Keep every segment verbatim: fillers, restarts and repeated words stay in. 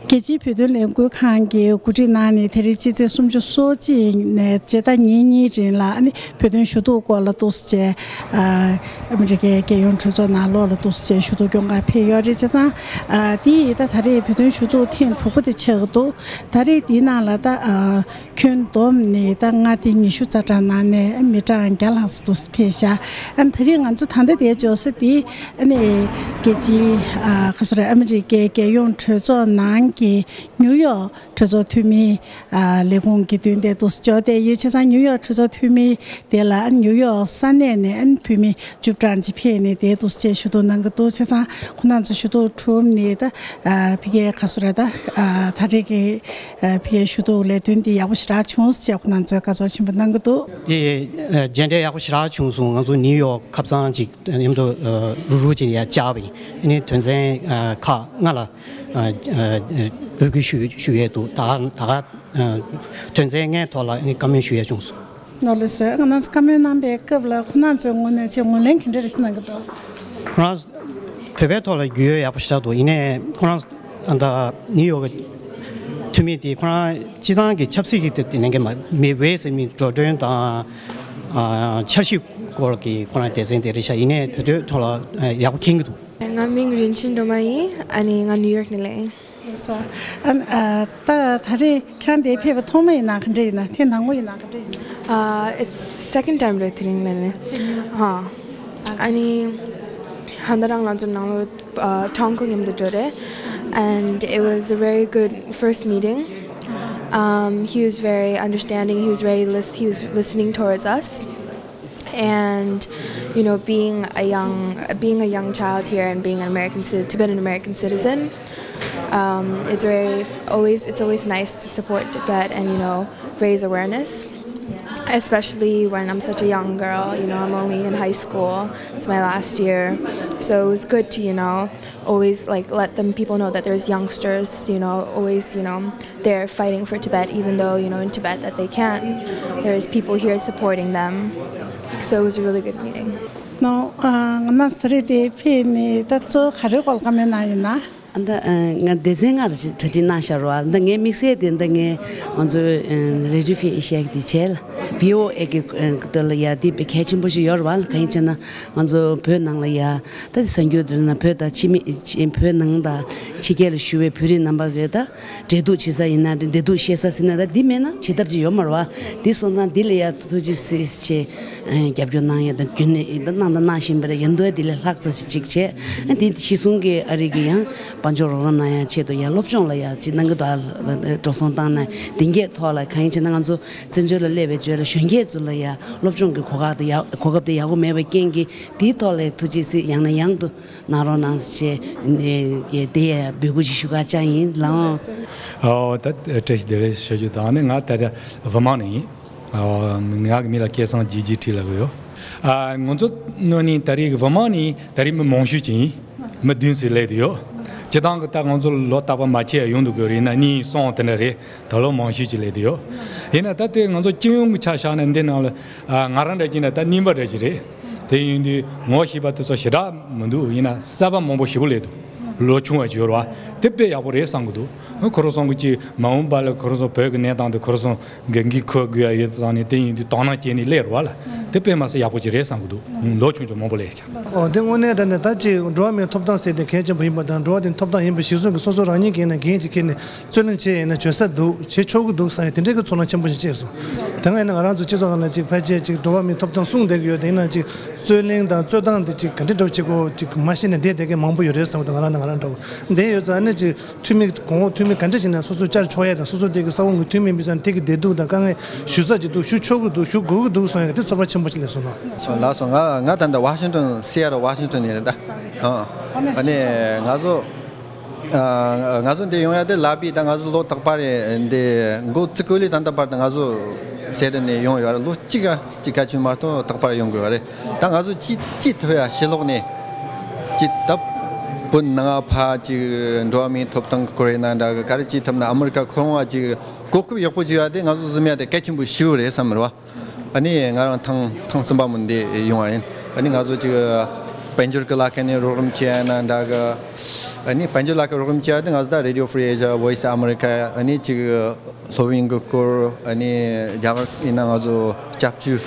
རྒྱལ་སྤྱིའི་བོད་དོན་ལས་འགུལ་ཁང་གིས་གོ་སྒྲིག་གནང་ནས་དེ་རིང་ཕྱི་ཚེས་སུམ་ཅུ་སོ་གཅིག་ནས་བྱས་ད་ཉིན་གཉིས་རིང་ལ་ཨ་ནི་བོད་དོན་ཞུ་གཏུག་སྐོར་ལ་འདུག་སེ་བྱས། ཨ་ཨ་མི་རི་ཀའི་རྒྱལ་ཡོངས་གྲོས་ཚོགས་ནང་ལོགས་ལ་འདུག་སེ་བྱས་ཞུ་གཏུག་སྐྱོང་གར་ཕེབས་ཡོད་རེད། བྱས་ཙང་ཨ་དེ་ཡིས་ད་ད་རེས་བོད་དོན་ཞུ་གཏུག་ཐེངས་དྲུག་པ་དེ་ཆགས་ཀྱི་འདུག་ད་རེས་འདིའི་ནང་ལ་ད་ཨ་ཁྱོན་བསྡོམས་ནས་ད་མངའ་སྡེ་ཉི་ཤུ་རྩ་གྲངས་ནང་ནས་མི་གྲངས་བརྒྱ་ལྷག་ཙམ་འདུག་སེ་ཕེབས་ཤག་ཨ་ནི་ད་རེས་ང་ཚོ་ད་ལྟ་དེ་འབྱོར་ས་དེ་ཨ་ནི་རྒྱལ་སྤྱིའི་ཨ་ག་ཟེར་རེད། ཨ་མི་རི་ཀའི་རྒྱལ་ཡོངས་གྲོས་ཚོགས་ནང་གི་ནིའུ་ཡོག་གྲོས་ཚོགས་འཐུས་མི་ཨ་ལས་ཁུངས་ཀྱི་མདུན་དེ་འདུག་སེ་འབྱོར་བསྡད་ཡོད། བྱས་ཙང་ནིའུ་ཡོག་གྲོས་ཚོགས་འཐུས་མི་དེ་ལ་ཨ་ནི་ནིའུ་ཡོག་ས་གནས་ནས་ཨ་ནི་བོད་མི་བཅུ་གྲངས་ཅིག་ཕེབས་ནས་དེ་འདུག་སེ་ཞུ་གཏུག་གནང་གི་འདུག་བྱས་ཙང་ཁོང་རྣམ་ཚོ་ཞུ་གཏུག་གྲུབ་ནས་ད་ཨ་ཕ་གིའི་ག་ཟེར་རེད། ད་ཨ་ད་རེས་ཀྱི་ཨ་ཕ་གིའི་ཞུ་གཏུག་ལས་དོན་འདི་ཡག་པོ་ཞེ་དྲག་བྱུང་ཟེར་ཁོང་རྣམ་ཚོས་དགའ་ཚོར་ཆེན་པོ་གནང་གི་འདུག་དེ་ཨ་མཇལ་འཕྲད་ཡག་པོ་ཞེ་དྲག་བྱུང་སོང་། ང་ཚོ་ནིའུ་ཡོག་ཁ་སང་ཅིག་མཉམ་དུ་ཨ་རུབ་རུབ་ཅིག་ཡར་བཅར་བ་ཡིན། ཨ་ནི་དོན་ཚན་ཨ་ཁག་ལྔ་ལ་ཨ་ཨ་འབོད་སྐུལ་ཞུ་ཞུ་ཡས་འདུག་ད་ད་ག་ཨ་དོན་ཚན་ལྔའི་ཐོག་ལ་ཨ་ནི་བཀའ་མོལ་ཞུ་ཡས་བྱུང་སོང་། ནོར་ལེ་ཟེར། ང་རང་ཚོ་བཀའ་མོལ་གནང་པའི་སྐབས་ལ་ཁོང་རྣམ་ཚོའི་ངོས་ནས་ཅིག་ངོས་ལེན་ག་འདྲ་རེ་ཞིག་གནང་གི་འདུག་ཁོ་རང་བོད་པའི་ཐོག་ལ་རྒྱུས་ཡོད་ཡག་པོ་ཞེ་དྲག་འདུག་ཡིན་ནའི་ཁོ་རང་ད་ནིའུ་ཡོག་གི་འཐུས་མི་དེ་ཁོ་རང་སྤྱི་བཏང་གི་ཆབ་སྲིད་ཀྱི་དེ་དེ་ལེན་གྱི་མ་མི་བེ་ཟེར་མི་འགྲོ་གྲོན་དང་ཨ་འཆར་གཞི་སྐོར་གྱི་ཁོ་རང་སྡེ་ཚན་དེ་རེད་ཤག་ཡིན་ནའི་བོད་དོན་ཐོག་ལ་ཡག་པོ་མཁྱེན་གྱི་འདུག་ང་མིང་རིན་ཆེན་སྒྲོལ་མ་ཡིན། ཨ་ནི་ང་ནིའུ་ཡོག་ནས་ལེན། ལགས་སོ། ཨ་ཨ་ད་ད་རེས་ཁྱེད་རང་འདིར་ཕེབས་པ་ཐོག་མ་ཡིན་ན་ག་འདྲ་ཡིན་ན། ཐེངས་དང་པོ་ཡིན་ན་ག་འདྲ་ཡིན་ན། Uh, it's second time རེད་དེ་རིང་ལ་ནི། ཧ། ཨ་ནི་ཧན་ད་རང་ང་ཚོ་ནང་ལོ་ཨ་ཀྲང་ཀོ་མཉམ་དུ་འགྲོ་རེད། And it was a very good first meeting. Um, he was very understanding. He was very lis- he was listening towards us. And you know, being a young being a young child here and being an American ci- Tibetan American citizen, um, it's very always it's always nice to support Tibet and, you know, raise awareness, especially when I'm such a young girl. You know, I'm only in high school. It's my last year, so it was good to, you know, always, like, let them people know that there's youngsters, you know, always, you know, they're fighting for Tibet, even though, you know, in Tibet that they can't. There is people here supporting them. So it was a really good meeting. ནོ། ང་ད་རེས་འདིར་ཕེབས་ནས་ད་གཙོ་བོ་ག་རེའི་སྐོར་ལ་བཀའ་མོལ་གནང་ཡོད་ན། ཨ་ད་ང་སྡེ་ཚན་ལྔར་གྲ་སྒྲིག་གནང་བཞག་རེད་བ། ད་ངའི་དམིགས་བསལ་དེ་ད་ངས་ང་ཚོའི་Radio Free Asia་གི་དེ་བྱས་ལ། བྷི་ཨོ་ཨེ་གི་དེ་ལ་ཡ་དེ་དཔེ་གལ་ཆེན་པོ་ཞིག་ཡོད་རེད་བ། གང་ཡིན་ཟེར་ན་ང་ཚོ་བོད་ནང་ལ་ཡ་ད་དེ་གསར་འགྱུར་དེ་ན་བོད་དང་ཕྱི་མི་བོད་ནང་དང་ཕྱི་རྒྱལ་ལ་བཞུགས་པའི་བོད་རིགས་རྣམ་པ་གི་ད་འབྲེལ་གཏུག་བྱེད་ས་ཡིན་ན་རེད། བདེ་སྡུག་བཤད་ས་ཟེར་ན་ད་འདི་མེད་ན་བྱེད་ཐབས་ཅིག་ཡོད་མ་རེད་བ། འདི་སོང་ཙང་འདི་ལ་ཡ་ཐུགས་རྗེ་ཆེ་ཆེ་རྒྱབ་སྐྱོར་གནང་ཡ་དང་རྒྱུན་ནས་ད་གནང་དང་གནང་བཞིན་པ་རེད། ཡིན་དུས་འདི་ལས་ལྷག་ཙམ་ཞིག་ཅིག་བྱས། འདི་གཞི་བཟུང་གི་ཨ་རི་གི་ཡང་དཔལ་འབྱོར་རོགས་རམ་གནང་ཡ་ཆེད་དུ་ཡ་སློབ་སྦྱོང་ལ་ཡ་ཅིག་གནང་གི་འདུག་ཨ། འགྲོ་སོང་བཏང་ནས་འདི་གའི་ཐོག་ལ་གང་ཡིན་ཟེར་ན་ང་ཚོ་བཙན་བྱོལ་ལ་སླེབས་པའི་རྗེས་ལ་གཞོན་སྐྱེས་ཚོ་ལ་ཡ་སློབ་སྦྱོང་གི་གོ་སྐབས་དེ་ཡག་གོ་སྐབས་དེ་ཡག་པོ་མེད་པའི་རྐྱེན་གྱིས། དེའི་ཐོག་ལ་ཐུགས་རྗེ་གཟིགས་ཡང་ནས་ཡང་དུ་གནང་རོགས་གནང་ཞེས་ནས་དེ་ཡ་འབོད་སྐུལ་ཞིག་ཞུ་ག་བཅར་ཡིན་ལགས། ཨོ་ད་བཀྲ་ཤིས་བདེ་ལེགས་ཞུ་རྒྱུ་དང་ནི་ང་ད་ལྟ་ཝར་མ་ནས་ཡིན། ཨོ་ང་གི་མིང་ལ་སྐལ་བཟང་རྒྱལ་གྱིས་བྲིས་ལབ་ཀྱི་ཡོད། ཨ་ང་ཚོ་ནོ་ནི་ད་རེས་ཀྱི་ཝར་མ་ནས་ད་རེས་མི་མང་ཤོས་ཅིག་ཡིན། མི་བདུན་ཙམ་སླེབས་བསྡད་ཡོད། སྤྱིར་བཏང་གི་ད་ང་ཚོ་ལོ་རྟག་པར་མ་ཆད་ཡོང་འདུག་གི་རེད་ན་གཉིས་གསུམ་དེ་འདྲ་རེད། ད་ལོ་མང་ཤོས་ཅིག་སླེབས་བསྡད་ཡོད། ཡིན་ན་ད་ལྟའི་ང་ཚོ་སྤྱི་ཡོངས་ཀྱི་ཆ་བཞག་ན་འདི་ནང་ལ་ཨ་ང་རང་འདྲ་ཅིག་ན་ད་རྙིང་པ་འདྲ་ཅིག་རེད། དེ་ཡིན་དུས་ངོ་ཤེས་པ་དེ་ཚོ་ཞེ་དྲག་མི་འདུག་ཡིན་ན་གསར་པ་མང་པོ་ཞེ་པོ་སླེབས་འདུག་ལོ་ཆུང་བ་ཅིག་ཡོད་རེད་བ། དེ་དཔེ་ཡག་པོ་རེད་བསམ་གྱི་འདུག་ཁོ་རང་ཚོ་གི་ཅིག་མ་འོངས་པ་ལ་ཁོ་རང་ཚོ་བོད་ཀྱི་གནས་སྟངས་དེ་ཁོ་རང་ཚོ་གི་འགན་འཁུར་དགོས་ཡ་ཡོད་ཙང་ནས། དེ་ཡིན་དུས་དོ་སྣང་བྱས་ནས་སླེབས་རེད་བ་ལ། དེ་དཔེ་མ་སྲིད་ཡག་པོ་ཅིག་རེད་བསམ་གྱི་འདུག་ལོ་ཆུང་ཆུང་མང་པོ་སླེབས་ཤག་ཨོ་དེ་དངོས་གནས་དྲང་གནས་ད་ཅིག་འགྲོ་བ་མིའི་ཐོབ་ཐང་ཟེར་དེ་གལ་ཆེན་པོ་ཡིན་པ་དང་། འགྲོ་བ་དེའི་ཐོབ་ཐང་ཡིན་པ་གཞིར་བཟུང་གི་སོ་སོ་རང་ཉིད་ཀྱི་ནས་འགན་ཅིག་འཁྱེར་ནས་རྩོད་གླེང་བྱས་ཡིན་ན་བྱེད་ས་འདུག་བྱེད་ཆོག་གི་འདུག་བསམ་ཡ་དེ་འདྲའི་གི་ཚོར་སྣང་ཆེན་པོ་ཞིག་སྐྱེས་སོང་། དེ་སྔ་ཡིན་ན་ང་རང་ཚོ་སྤྱི་ཚོགས་ནང་ལ་ཅིག་ཕལ་ཆེར་ཅིག་འགྲོ་བ་མིའི་ཐོབ་ཐང་སྲུང་བསྡད་ཀྱི་ཡོད། དེ་ཡིན་ན་ཅིག་རྩོད་གླེང་དང་རྩོད་སྟངས་དེ་ཅིག་ག་འདྲ་འདྲ་བོ་བྱེད་དགོས་ཅིག་མ་ཤེས་ནས་བསྡད་བསྡད་མཁན་མང་པོ་ཡོད་རེད་བསམ་གི་འདུག་ང་རང་དང་ང་རང་འདྲ་བོ་བསྡད་ཡོད་ཙང་ནི་ཅིག་འཐུས་མི་གོང་འོག་འཐུས་མི་ག་འདྲ་ཞིག་ན་སོ་སོ་བཅར་ཆོག་ཡ་དང་། སོ་སོ་དེ་གི་ས་ཁོངས་ཀྱི་འཐུས་མི་ཡིན་པ་ཙང་དེ་གི་བདེ་སྡུག་དང་དཀའ་ངལ་ཞུ་ས་ཅིག་འདུག་ཞུ་ཆོག་གི་འདུག་ཞུ་དགོས་ཀྱི་འདུག་བསམ་ཡ་གི་དེ་ཚོར་བ་ཆེན་པོ་ཞིག་སླེབས་སོང་ན། ལགས་སོ། ང་ང་ད་ལྟ་ཝ་ཤིང་ཏོན་སི་ཨེ་ཊལ་ཝ་ཤིང་ཏོན་ནས་རེད་ད། ཨ་ནི་ང་ཚོ་ཨ་ང་ཚོ་འདི་ཡོང་ཡ་དེ་ལབ་པས་ད་ང་ཚོ་ལོ་རྟག་པར་རེད། འདི་འགོ་བཙུགས་གོ་ལས་ད་ལྟ་བར་དུ་ང་ཚོ་སི་ཨེ་ཊལ་ནས་ཡོང་ཡོད་རེད། ལོ་གཅིག་ག་གཅིག་ག་ཆུན་མ་གཏོགས་རྟག་པར་ཡོང་དགོས་པ་རེད། ད་ང་ཚོ་ཅི་ཅི་ཐུབ་ཡ་ཕྱི་ལོགས་ནས་ཅི་ད་བོད་ནང་ཕ་ཅིག་འགྲོ་བ་མིའི་ཐོབ་ཐང་སྐོར་ཡིན་ན་འདྲ་གི་ག་རེ་ཅི་ཐུབ་ན་ཨ་མི་རི་ཀ་ཁོ་རང་བ་ཅིག་གོ་སྐབས་ཡག་པོ་ཅིག་ཡོད་དེ་ང་ཚོ་བཟུང་ཡ་དེ་གལ་ཆེན་པོ་ཞིག་རེད་བསམ་རེད་བ། ཨ་ནི་ང་རང་ཐེངས་ཐེངས་གསུམ་པ་མོ་འདི་ཡོང་བ་ཡིན། ཨ་ནི་ང་ཚོ་ཅིག་ དཔལ་འབྱོར་གྱི་ལ་ཁ་ནས་རོགས་རམ་བྱེད་ཡ་ན་འདྲ་གི། ཨ་ནི་དཔལ་འབྱོར་ལ་ཁ་རོགས་རམ་བྱེད་ཡ་དེ་ང་ཚོ་ད་Radio Free Asia, Voice America, ཨ་ནི་ཅིག་སློབ་ཡོན་གྱི་སྐོར། ཨ་ནི་རྒྱ་གར་ཡིན་ན་ང་ཚོ་སྐྱབས་བཅོལ་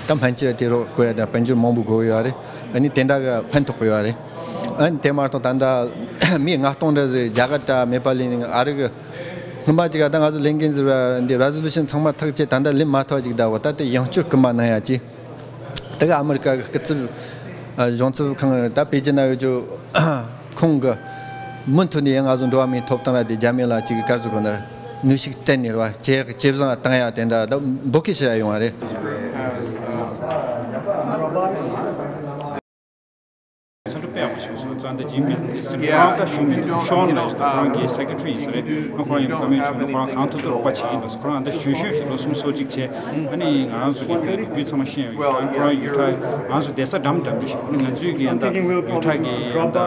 དང་སྨན་བཅོས་དེ་རོགས་དགོས་ཡ་དང་དཔལ་འབྱོར་མང་པོ་དགོས་ཡོད་རེད། ཨ་ནི་དེ་འདྲ་གི་ཕན་ཐོགས་ཡོད་རེད། ཨ་ནི་དེ་མ་གཏོགས་ད་ལྟ་མི་ལྔ་སྟོང་འདྲ་ཟིག་རྒྱ་གར་ད་མེད་པ་ལས་ནི་ཨ་རི་གི་སྔོན་མ་ཅིག་ད་ང་ཚོ་ལས་འགན་ཟེར་བ་འདི་Resolution ཚང་མ་ཐག་བཅད་ད་ལྟ་ལེན་མ་ཐུབ་ཅིག་ད་འོ་ད་དེ་ཡང་བསྐྱར་སྐུལ་མ་གནང་ཡ་ཅིག་ད་ག་ཨ་མི་རི་ཀ་གི་སྐུ་ཚབ་ཨ་གཞུང་ཚབ་ཁང་ད་པེ་ཅིན་ན་ཡོད་རྒྱུ་ཁོང་གི་མུ་མཐུད་ནས་ང་ཚོ་འགྲོ་བ་མིའི་ཐོབ་ཐང་ལ་དེ་རྒྱ་མི་ལ་ཅིག་ག་རེ་ཟེར་དགོས་ན་ནུས་ཤུགས་སྤྲད་ནས་རེད་བ། ཇེ་ཇེ་བཟང་བཏང་ཡ་དེ་འདྲ་ད་འབོད་སྐུལ་བྱེད་ཡ་ཡོང་བ་རེད། ཚོགས་འདུ་དཔེ་ཡག་པོ་ཞིག་སོང་། ཙང་ད་ཇིམ་མེ་ཏི་སི་ཁོ་རང་ད་བཞུགས་མི་འདུག་ཤོན་ལབ་ཞིག་ད་ཁོ་རང་གི་སེ་ཀེ་ཊི་རི་ཡིན་ས་རེད། ང་ཁོ་རང་ཡིན་པ་བཀའ་མོལ་བྱུང་ནས་ཁོ་རང་གང་ཐུབ་ཐུབ་རོགས་པ་བྱེད་ཡིན་ལབ་སོང་། ཁོ་རང་ད་གཞོན་གཞོན་ཞིག་ལོ་གསུམ་སོ་གཅིག་བྱས། ཨ་ནི་ང་རང་ཚོ་གི་ལོ་རྒྱུས་ཚང་མ་ཤེས་ཡོད་ཡོད། ཁོ་རང་ཡུ་ཊ་ང་ཚོ་བསྡད་ས་འགྲམ་འགྲམ་རེད་ཤག་ཨ་ནི་ང་ཚོའི་གི་ཡང་ད་ཡུ་ཊ་གི་ཡང་ད་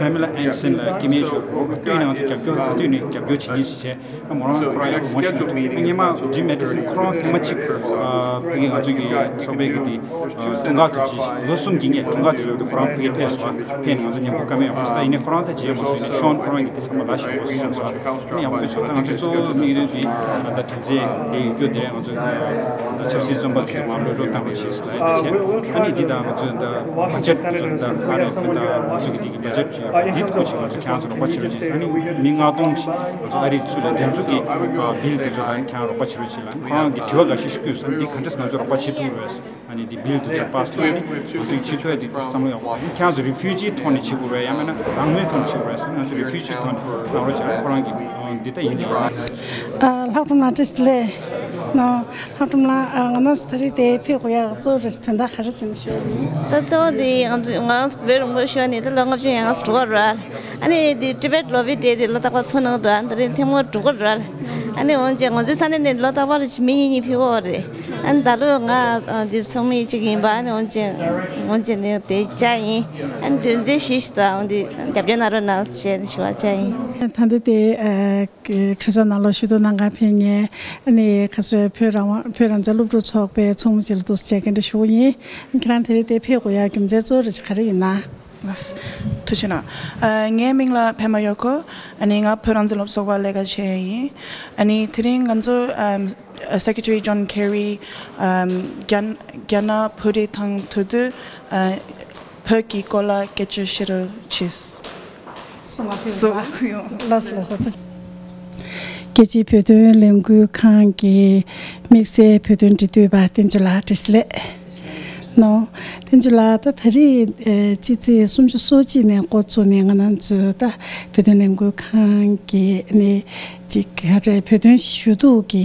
པེ་མེ་ལ་ཨེན་སན་ལ་སྐྱེ་དམན་ཞིག་ཡོད། ཁོ་དུས་ནས་ང་ཚོ་རྒྱབ་སྐྱོར་ག་དུས་ནས་རྒྱབ་སྐྱོར་བྱེད་ཀྱིན་ཞིག་བྱས། ཨ་མོ་རང་ཁོ་རང་ཡག་པོ་ངོ་ཤེས་མི་འདུག་ཨ་སྔོན་མ་ཇིམ་མེ་ཏི་སི་ཁོ་རང་ཐེངས་མ་གཅིག་ཨ་ཕ་གི་ང་ཚོ་གི་ཚོགས་པའི་གི་དེ་ཨ་འཁྲུངས་སྐར་དུས་ཆེན་ལོ་གསུམ་གྱི་སྔོན་འཁྲུངས་སྐར་དུས་ཆེན་དུ་ཁོ་རང་ཕ་གི་ཕེབས་སོང་། ཕེབས་ནས་ང་ཚོ་མཉམ་པོ་བཀའ་མོལ་ཡག་པོ་ཞིག་ད་ཡིན་ནའི་ཁོ་རང་ད་བརྗེད་མ་སོང་། ཡིན་ནའི་ཤོན་ཁོ་རང་གི་དེ་ཚང་མ་ལ་ཞེན་པོ་སོང་སོང་། ཨ་ནི་ཡག་པོ་ཕེབས་ཆོག་ད་ང་ཚོ་གཙོ་བོ་དམིགས་ཡུལ་དེ་ད་དོན་ཚན་དེ་ཡོད་རྒྱུ་དེ་ང་ཚོ་ད་ཆབ་སྲིད་བཙོན་པ་དེ་ཚོ་མར་གློད་གྲོལ་བཏང་རོགས་བྱེད་ཟེར་ལ་ཡ་དེ་བྱས། ཨ་ནི་འདི་དང་ང་ཚོ་ད་བ་ཇེ་ཊི་དེ་ཚོ་ད་ཨ་རི་ད་ང་ཚོ་གི་འདི་གི་བ་ཇེ་ཊི་ཅིག་ཡོད་པ་འདི་ཐུག་ཅིག་ང་ཚོ་ཁྱེད་རང་ཚོ་རོགས་པ་བྱེད་རོགས་བྱེད་ཟེར། ཨ་ནི་མི་ལྔ་སྟོང་ཅིག་ང་ཚོ་ཨ་རི་ཚུར་ལ་འདེམས་འཛུགས་ཀྱི་བིལ་དེ་ཚོ་ལ་ཁྱེད་རང་རོགས་པ་བྱེད་རོགས་བྱེད་ལ་ཁོ་རང་གི་དྲི་བ་འགའ་ཤས་ཤིག་བསྐུལ་སོང་། འདི་ག་འདྲས་ང་ཚོས་རོགས་པ་བྱེད་ཐུབ་རེད། ཨ་ནི་འདི་བིལ་དེ་ཚོ་པ་སི་ལ་ཨ་ནི་ང་ཚོས་བྱེད་ཐུབ་ཡ་དེ་བསམ་བློ་ཡག་པོ་བཏང་། ཁྱེད་རང་ཚོ་རི་ཕིའུ་ཇི་ཐོག་ནས་བྱེད་དགོས་རེད། ཡང་མིན་ན་རང་མོས་ཐོག་ནས་བྱེད་དགོས་རེད་ཟེར་ན་ང་ཚོ་རི་ཕིའུ་ཇི་ཐོག་ནས་གནང་རོགས་བྱེད་རོགས། ཁོ་རང་གི་འདི་ལྟ་ཡིན་ལ་ཡིན། ཨ་ལྷག་རུམ་ལ་བཀྲ་ཤིས་བདེ་ལེགས། ལྷག་རུམ་ལ་ང་རང་ཚོ་ད་རེས་དེ་ཕེབས་དགོས་ཡ་གཙོ་བོ་རེད་དོན་དག་ག་རེ་ཟེར་ན་ཞུ་ཡ་ཡིན། ད་གཙོ་བོ་དེ་ང་ཚོ་ང་རང་ཚོ་བོད་རིང་པོ་ཤོར་ནས་ད་ལོ་ལྔ་བཅུ་ཡང་འགྲོ་གི་རེད། ཨ་ནི་དེ་ཊི་བེཊ་ལོ་བི་ཌེ་དེ་ལོ་རྟག་པར་ཚོགས་གནང་འདུག་ཨ་ད་རེས་ཐེངས་མ་འགྲོ་གི་རེད། ཨ་ནི་འོན་ཀྱང་ང་ཚོའི་ས་གནས་ནས་ལོ་རྟག་པར་མི་གཉིས་གཉིས་ཕེབས་ཀྱི་ཡོད་རེད། ཨ་ནི་ད་ལོ་ང་འདི་ཚོགས་མི་གཅིག་ཡིན་པ། ཨ་ནི་འོན་ཀྱང་འོན་ཀྱང་ནི་དེ་བཅར་ཡིན། ཨ་ནི་དོན་ཚན་བཞི་ཞིག་དང་འདི་རྒྱབ་སྐྱོར་གནང་རོགས་གནང་ཞེས་ཞུ་བ་བཅར་ཡིན། ད་ལྟ་དེ་ཨ་གྲོས་ཚོགས་ནང་ལོགས་ཞུ་གཏུག་གནང་གར་ཕེབས་མཁན་ཨ་ནི་ཁ་སང་བོད་རང་དབང་བོད་རང་བཙན་སློབ་ཕྲུག་ཚོགས་པའི་ཚོགས་མི་ཞིག་ལ་འདུག་སེ་བཅར་གི་འདྲ་ཞུ་གི་ཡིན། ཁྱེད་རང་དེ་རིང་དེ་ཕེབས་དགོས་ཡ་རྒྱུ་མཚན་གཙོ་བོ་རེ་ག་རེ་ཡིན་ན། ལགས། ཐུགས་རྗེ་གནང་། ཨ་ངའི་མིང་ལ་པད་མ་གཡོ་ཁོ། ཨ་ནི་ང་བོད་རང་བཙན་སློབ་ཚོགས་པ་ལས་ཀ་བྱེད་ཡ་ཡིན། ཨ་ནི་དེ་རིང་ང་ཚོ་ཨམ་Secretary John Kerry ཨམ་རྒྱ་རྒྱ་ནག་བོད་རིགས་དང་ཐུག་དུས་ཨ་བོད་ཀྱི་སྐོར་ལ་སྐད་ཆ་བཤད་རོགས་བྱས། སོ་ལགས་སོ་ལགས་སོ། རྒྱལ་སྤྱིའི་བོད་དོན་ལས་འགུལ་ཁང་གི་དམིགས་བསལ་བོད་དོན་འབྲེལ་མཐུད་པ་བསྟན་ཆོས་ལགས་བཀྲ་ཤིས་བདེ་ལེགས། ནོ། བསྟན་ཆོས་ལགས་ད་ད་རེས་ཨེ་ཕྱི་ཚེས་སུམ་ཅུ་སོ་གཅིག་ནས་འགོ་བཙུགས་ནས་ང་རང་ཚོའི་ད་བོད་དོན་ལས་འགུལ་ཁང་གི་ནས་ཅིག་ག་རེ་བོད་དོན་ཞུ་གཏུག་གི་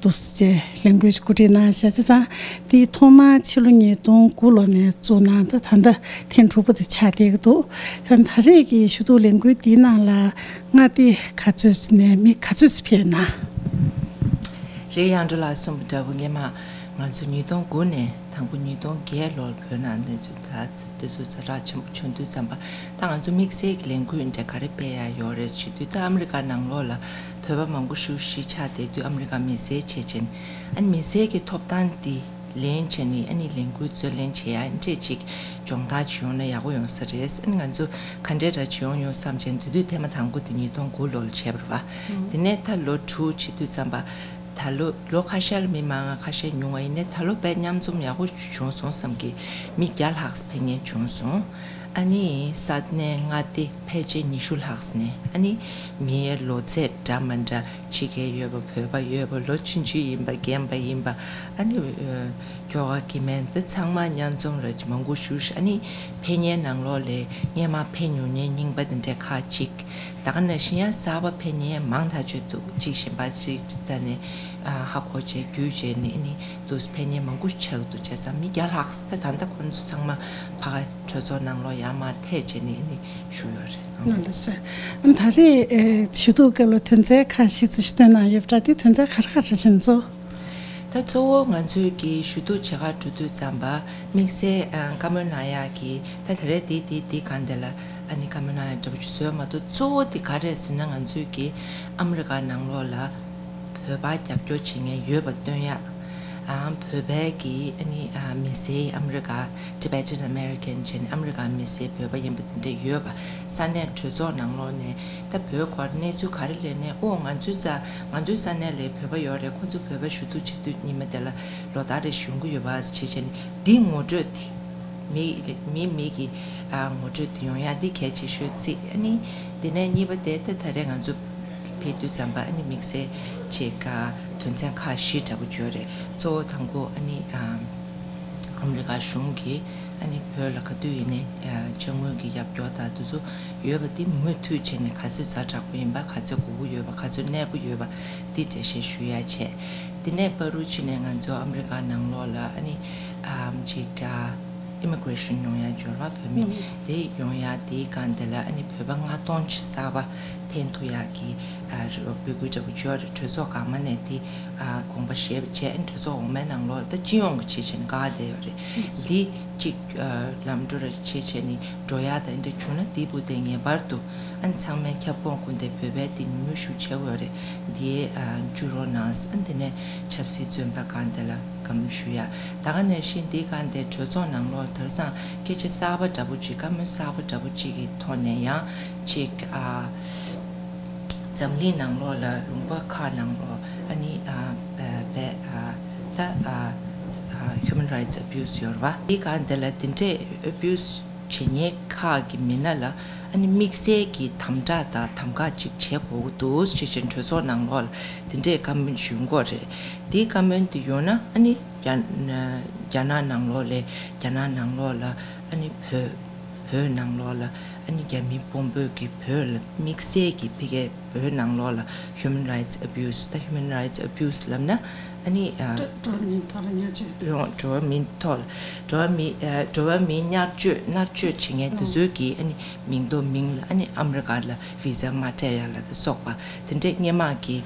འདུག་སེ་ལས་འགུལ་གོ་སྒྲིག་གནང་བཞག་བྱས་ཙང་དེ་ཐོག་མར་ཕྱི་ལོ་ཉིས་སྟོང་དགུ་ལོ་ནས་བཙུགས་གནང་ད་ད་ལྟ་ཐེངས་དྲུག་པ་དེ་ཆགས་བསྡད་ཀྱི་འདུག་ད་ད་རེས་ཀྱི་ཞུ་གཏུག་ལས་འགུལ་འདིའི་ནང་ལ་མངའ་སྡེ་ག་ཚོད་ནས་མི་ག་ཚོད་ཕེབས་ན། རེད། དབྱངས་སྒྲོལ་ལགས་གསུངས་པ་འདྲ་བོ་སྔོན་མ་ང་ཚོ་ཉིས་སྟོང་དགུ་ནས་དང་པོ་ཉིས་སྟོང་བརྒྱད་ལོར་བོད་ནང་གནས་ཚུལ་ད་དེ་ཚོ་ཛ་དྲག་ཆེན་པོ་བྱུང་དུས་ཙམ་པ་ད་ང་ཚོ་དམིགས་བསལ་གྱི་ལས་འགུལ་འདྲ་ག་རེ་སྤེལ་ཡ་ཡོད་རེད་ཞུ་དུས་ད་ཨ་མི་རི་ཀ་ནང་ལོགས་ལ་བོད་པ་མང་པོ་ཤུགས་ཤིག་ཆགས་བསྡད་དུས་ཨ་མི་རི་ཀ་མི་སེར་བྱས་ཅན་ཨ་ནི་མི་སེར་གྱི་ཐོབ་ཐང་འདི་ལེན་བྱས་ནས་ཨ་ནི་ལས་འགུལ་རྩོད་ལེན་བྱེད་ཡ་འདྲས་ཅིག་སྦྱོང་བརྡར་བྱེད་ཡོང་ན་ཡག་པོ་ཡོང་ས་རེད། ཨ་ནི་ང་ཚོ་ག་འདྲས་ར་བྱེད་ཡོང་ཡོང་བསམ་བྱས་དེ་དུས་ཐེངས་མ་དང་པོ་དེ་ཉིས་སྟོང་དགུ་ལོར་བྱས་པ་རེད་པ། དེ་ནས་ད་ལོ་དྲུག་བྱེད་དུས་ཙམ་པ་ད་ལོ་ལོ་ཁ་ཤས་ལ་མི་མང་ང་ཁ་ཤས་ཉུང་བ་ཡིན་ནའི་ད་ལོ་དཔེ་མཉམ་འཛོམས་ཡག་པོ་བྱུང་སོང་བསམ་གི་མི་བརྒྱ་ལྷག་ཕེབས་མཁན་བྱུང་སོང་། ཨ་ནི་ས་གནས་མངའ་སྡེ་ཕལ་ཆེར་ཉི་ཤུ་ལྷག་ནས་ཨ་ནི་མིའི་ལོ་ཚད་འདྲ་མི་འདྲ་ཕྱི་རྒྱལ་ཡོད་པ་བོད་པ་ཡོད་པ་ལོ་ཆུང་ཆུང་ཡིན་པ་རྒན་པ་ཡིན་པ་ཨ་ནི་ཨ་ཁྱོ་ག་སྐྱེ་དམན་དེ་ཚང་མ་མཉམ་འཛོམས་ར་མང་པོ་ཞུ་ཤག་ཨ་ནི་ཕེབས་མཁན་ནང་ལོགས་ལས་སྔོན་མ་ཕེབས་མྱོང་མཁན་རྙིང་པ་དེ་འདྲ་ཁག་ཅིག་ད་ག་ནང་བཞིན་ཡང་གསར་པ་ཕེབས་མཁན་མང་ཐག་ཆོད་འདུག་གཅིག་གཞན་པ་གཅིག་ད་ནས་ཨ་ཧ་གོ་བྱས་བརྒྱུད་བྱས་ནས་ཨ་ནི་དུས་ཕེབས་མཁན་མང་པོ་ཆགས་འདུག་བྱས་ཙང་མི་བརྒྱ་ལྷག་ད་ད་ལྟ་ཁོང་ཚོ་ཚང་མ་ཕ་ག་གྲོས་ཚོགས་ནང་ལོགས་ཡར་མར་ཐད་བྱས་ནས་ཨ་ནི་བཞུགས་ཡོད་རེད། ལགས་སོ། ད་རེས་ཨེ་ཞུ་གཏུག་སྐབས་ལ་དོན་ཚན་ཁག་བཞི་ཙམ་ཞིག་བཏོན་གནང་ཡོད་པ་འདྲ། དེ་དོན་ཚན་ག་རེ་ག་རེ་ཟེར་ན་གཙོ། ད་གཙོ་བོ་ང་ཚོས་ཀྱི་ཞུ་གཏུག་བྱེད་གར་འགྲོ་དུས་ཙམ་པ་དམིགས་བསལ་ཨ་བཀའ་མོལ་གནང་ཡག་གི་ད་ད་རེས་འདི་འདི་འདི་སྒང་འདི་ལ་ཨ་ནི་བཀའ་མོལ་གནང་ཡག་འདྲ་པོ་ཞིག་བཟོས་མ་གཏོགས་གཙོ་བོ་འདི་ག་རེ་ཟེར་ན་ང་ཚོས་ཀྱི་ཨ་མི་རི་ཀ་ནང་ལོགས་ལ་བོད་པ་རྒྱབ་སྐྱོར་བྱེད་མཁན་ཡོད་པ་སྟོན་ཡག་ཨ་བོད་པའི་གི་ཨ་ནི་ཨ་མི་སེར་ཨ་མི་རི་ཀ་Tibetan American བྱས་ནས་ཨ་མི་རི་ཀ་མི་སེར་བོད་པ་ཡིན་པ་དེ་འདྲ་ཡོད་པ། ས་གནས་གྲོས་ཚོགས་ནང་ལོགས་ནས་ད་བོད་སྐོར་གནས་ཚུལ་ག་རེ་སླེབས་ནས། ཨོ་ང་ཚོའི་ས་ང་ཚོའི་ས་གནས་ལ་བོད་པ་ཡོད་རེད། ཁོ་ཚོ་བོད་པ་ཞུ་གཏུག་བྱེད་དུས་ཉི་མ་དེ་ལ་ལོ་ལྟར་རེ་ཞུ་གི་ཡོད་པ་བྱས་བྱས་ནས་འདི་ངོ་སྤྲོད་དེ། མི་མི་མི་གི་ཨ་ངོ་སྤྲོད་དེ་ཡོང་ཡ་འདི་གལ་ཆེ་ཤོས་གཅིག། ཨ་ནི་དེ་ནས་གཉིས་པ་དེ་ད་ད་རེས་ང་ཚོ་ཕེབས་དུས་ཙམ་པ་ཨ་ནི་དམིགས་བསལ་ཅིག་ཨ་དོན་ཚན་ཁག་བཞི་འདྲ་པོ་ཅིག་ཡོད་རེད། གཙོ་བོ་དང་པོ་ཨ་ནི་ཨ་ཨ་མི་རི་ཀ་གཞུང་གིས་ཨ་ནི་བོད་ལ་ག་དུས་ཡིན་ནའི་ཨ་དཔྱ་དངུལ་གྱི་རྒྱབ་སྐྱོར་དང་དེ་ཚོ་ཡོད་པ་དེ་མུ་མཐུད་བྱས་ནས་ག་ཚོད་ཛ་དྲག་པོ་ཡིན་པ། ག་ཚོད་དགོས་ཀྱི་ཡོད་པ། ག་ཚོད་གནས་ཀྱི་ཡོད་པ་འདི་འགྲེལ་བཤད་ཞུ་ཡ་བྱས། དེ་ནས་བར་དུ་ཕྱིན་ནས་ང་ཚོ་ཨ་མི་རི་ཀ་ནང་ལོགས་ལ་ཨ་ནི་ཨམ་ཅིག་ཨ་ཨི་མི་གྷི་རེ་ཤན་ཡོང་ཡ་འབྱོར་བ་བོད་མི་དེ་ཡོང་ཡ་དེའི་སྒང་དེ་ལ་ཨ་ནི་བོད་པ་ལྔ་སྟོང་ཅིག་གསར་པ་འཐེན་ཐུབ་ཡ་གི་ཨ་འབོད་སྐུལ་འདྲ་པོ་ཅིག་ཡོད་རེད། གྲོས་ཚོགས་གོང་མ་ནས་དེ་ཨ་དགོངས་པ་བཞེས་པ་བྱས། ཨ་ནི་གྲོས་ཚོགས་འོག་མའི་ནང་ལོགས་ལ་ད་སྤྱི་ཡོངས་ཀྱི་ཆ་བྱས་ནས་བཀག་བསྡད་ཡོད་རེད། འདི་གཅིག་ཨ་ལམ་འགྲོ་ར་ཆ་བྱས་ནས་འགྲོ་ཡ་དང་འདྲ་བྱུང་ན་དེ་བུ་དེ་ངེས་པར་དུ་ཨ་ནི་ཚང་མའི་ཁྱབ་ཁོངས་ཀུན་དེ་བོད་པའི་དེ་ཉུང་ཉུང་ཞིག་བྱེད་དགོས་རེད། འདིའི་ཨ་བཅུག་རོགས་གནང་། ཨ་ནི་དེ་ནས་ཆབ་སྲིད་བཙོན་པ་སྒང་དེ་ལ་བཀའ་མོལ་ཞུ་ཡ། ད་ག་ནང་བཞིན་འདིའི་སྒང་དེ་གྲོས་ཚོགས་ནང་ལོགས་ལ་དེང་སང་སྐད་ཆ་གསར་པ་འདྲ་པོ་ཅིག་བཀའ་མོལ་གསར་པ་འདྲ་པོ་ཅིག་གི་ཐོག་ནས་ཡང་ཅིག་ཨ་འཛམ་གླིང་ནང་ལོགས་ལ་ལུང་པ་ཁག་ནང་ལོགས་ཨ་ནི་ཨ་བས་ཨ་ད་ཨ་ཨ་human rights abuse ཡོད་རེད་པ། འདིའི་སྒང་དེ་ལ་དེ་འདྲས་abuse བྱེད་མཁན་ཁག་གི་མི་སྣ་ལ་ཨ་ནི་དམིགས་བསལ་གྱི་དམ་དྲག་དང་དམ་དྲག་ཅིག་བྱེད་དགོས་ཀྱི་འདུག་ཅེས་བྱས་གྲོས་ཚོགས་ནང་ལོགས་ལ་དེ་འདྲས་བཀའ་མོལ་ཞུ་གི་ཡོད་རེད། དེའི་བཀའ་མོལ་དེ་ཡོང་ན་ཨ་ནི་རྒྱ་རྒྱ་ནག་ནང་ལོགས་ལ་རྒྱ་ནག་ནང་ལོགས་ལ་ཨ་ནི་བོད་བོད་ནང་ལོགས་ལ་ཨ་ནི་རྒྱ་མི་དཔོན་པོས་ཀྱི་བོད་ལ་དམིགས་བསལ་གྱི་ཕ་གིའི་བོད་ནང་ལོགས་ལ་human rights abuse། ད་human rights abuse ལབ་ན་ཨ་ནི་ཨ་འགྲོ་བ་མིའི་ཐོག་ལ་བརྙས་བཅོས། ཡང་འགྲོ་བ་མིའི་ཐོག་ལ་འགྲོ་བ་མི་ཨ་འགྲོ་བ་མིའི་བརྙས་བཅོས་བརྙས་བཅོས་བྱེད་མཁན་དེ་ཚོའི་གི་ཨ་ནི་མིང་ཐོ་མིང་ལ་ཨ་ནི་ཨ་མི་རི་ཀ་ལ་བི་ཟ་མ་སྤྲད་ཡ་ལ་དེ་སོགས་པ་དེ་འདྲས་སྔོན་མ་གི་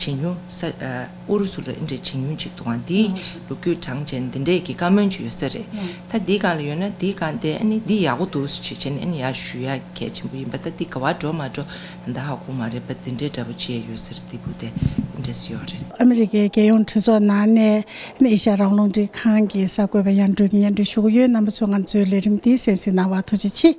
ཇེ་ཉུང་ས་ཨ་ཨུ་རུ་སུ་ལ་ཨེ་འདྲས་ཇེ་ཉུང་ཅིག་འདུག་ག་འདིའི་ལོ་རྒྱུས་དྲངས་བྱས་འདི་འདྲས་ཀྱི་བཀའ་མོལ་ཅིག་ཡོད་ས་རེད། ད་འདིའི་སྒང་ལ་ཡོད་ན་འདིའི་སྒང་དེ་ཨ་ནི་འདི་ཡག་པོ་འདུག་ཟེར་བྱས་བྱས་ནས་ཨ་ནི་ཡར་ཞུ་ཡ་གལ་ཆེན་པོ་ཡིན་པ། ད་འདི་ག་བ་འགྲོ་མ་འགྲོ་ད་ལྟ་ཧ་གོ་མ་རེད་པ། འདི་འདྲས་འདྲ་པོ་ཅིག་ཡོད་ས་རེད། འདི་བུ་དེ་ཨེ་འདྲས་ཡོད་རེད། ཨ་མི་རི་ཀའི་རྒྱལ་ཡོངས་གྲོས་ཚོགས་ནང་ནས་ཨ་ནི་ཨེ་ཤ་ཡ་རང་དབང་རླུང་འཕྲིན་ཁང་གི་གསར་འགོད་པ་ཡར་འབྲོག་གིས་སྙན་སྒྲོན་ཞུ་གི་ཡོད། རྣམ་པ་ཚོས་ང་ཚོའི་ལས་རིམ་འདི་གསན་གཟིགས་གནང་བར་ཐུགས་རྗེ་ཆེ།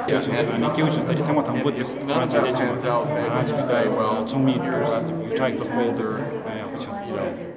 ཅིག་བྱུང་སོང་། ཨ་ནི་སྐྱིད་པོ་བྱུང་། ད་རེས་ཐེངས་མ་དང་པོ་དེ་ཁོ་རང་མཇལ་འཕྲད་བྱུང་། ཨ་ཅིག་ད་ཚོགས་མི་ཡོད་པ་ཡུ་ཊ་གི་ཚོགས་མི་འདུག་ཨ་ཡག་པོ་བྱུང་སོང་།